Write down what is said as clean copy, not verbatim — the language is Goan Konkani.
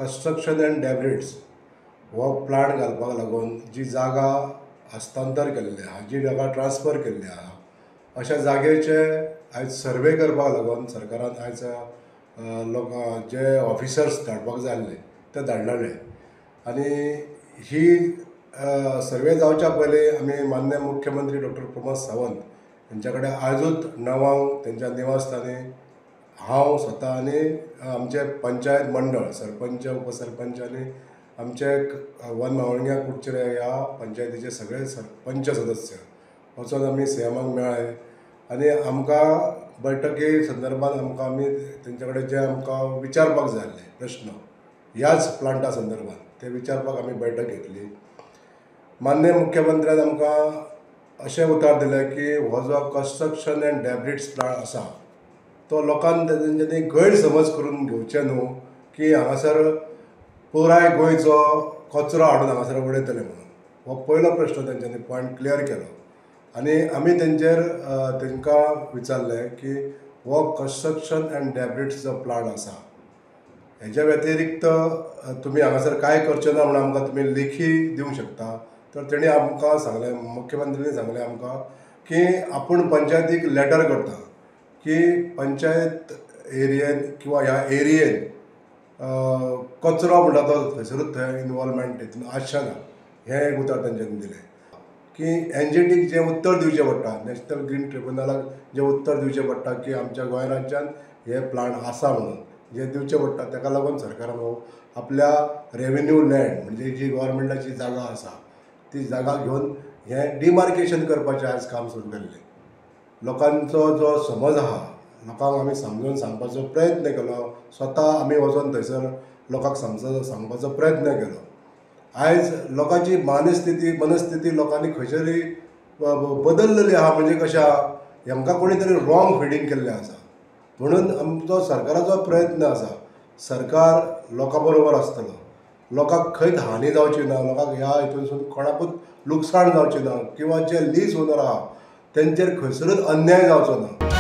कन्स्ट्रक्शन एंड डेब्रिड्स हो प्लांट घालपाक लागून जी जागा हस्तांतर केल्ली आहा, जी जागा ट्रान्सफर केल्ली आहा, अशा जागेचे आयज सर्वे करपाक लागून सरकारान आयज लोक जे ऑफिसर्स धाडपाक जाय आसले ते धाडलेले आनी ही सर्वे जावच्या पयलीं आमी माननीय मुख्यमंत्री डॉक्टर प्रमोद सावंत हेंच्या कडेन आयजूच 9 तेंच्या निवासस्थानी हांव स्वता आनी आमचे पंचायत मंडळ, सरपंच, उपसरपंच आनी आमचे वन मावळंग्या कुडचडे ह्या पंचायतीचे सगळे सरपंच सदस्य वचोन आमी सीएमाक मेळ्ळे आनी आमकां बैठकी संदर्भात आमकां आमी तेंच्या कडेन जे आमकां विचारपाक जाय आसले प्रश्न ह्याच प्लांटा संदर्भात ते विचारपाक आमी बैठक घेतली. माननीय मुख्यमंत्र्यान आमकां अशें उतर दिलें की हो जो कन्स्ट्रक्शन एंड डेब्रिड्स प्लांट आसा तो लोकांक तेंच्यांनी गैरसमज करून घेवचें न्हू की हांगासर पुराय गोंयचो कचरो हाडून हांगासर उडयतले म्हणून. हो पयलो प्रश्न तेंच्यांनी पॉयंट क्लियर केलो आनी आमी तेंचेर तेंकां विचारलें की हो कन्स्ट्रक्शन एंड डेब्रिड्स जो प्लांट आसा हेच्या व्यतिरिक्त तुमी हांगासर कांय करचें ना म्हणून आमकां तुमी लेखी दिवंक शकता. तर तेणी आमकां सांगलें, मुख्यमंत्र्यांनी सांगलें आमकां की आपूण पंचायतीक लेटर करता की पंचायत एरियेन किंवा ह्या एरियेन कचरो म्हणटा तो थंयसरूच थंय इनवॉल्वमेंट हितून आसचें ना, हें एक उतर तेंच्यांनी दिलें. की एनजीटीक जें उत्तर दिवचें पडटा, नॅशनल ग्रीन ट्रिब्युनलाक जें उत्तर दिवचें पडटा की आमच्या गोंय राज्यान हे प्लांट आसा म्हणून जें दिवचें पडटा, ताका लागून सरकारान हो आपल्या रेवेन्यू लँड म्हणजे जी गव्हर्मेंटाची जागा आसा ती जागा घेवन हें डिमार्केशन करपाचें आयज काम सुरू केल्लें. लोकांचो जो समज आहा लोकांक आमी समजून सांगपाचो प्रयत्न केलो, स्वता आमी वचोन थंयसर लोकांक सांगपाचो प्रयत्न केलो. आयज लोकांची मनस्थिती लोकांनी खंयसरी बदललेली आहा, म्हणजे कशें आहा हेंकां कोणी तरी रॉंग फिडींग केल्लें आसा. म्हणून आमचो सरकाराचो प्रयत्न आसा, सरकार लोकां बरोबर आसतलो, लोकांक खंयच हानी जावची ना, लोकांक ह्या हितूनसून कोणाकूच लुकसाण जावचें ना किंवा जे लीज ओनर आहा तेंचेर खंयसरूच अन्याय जावचो ना.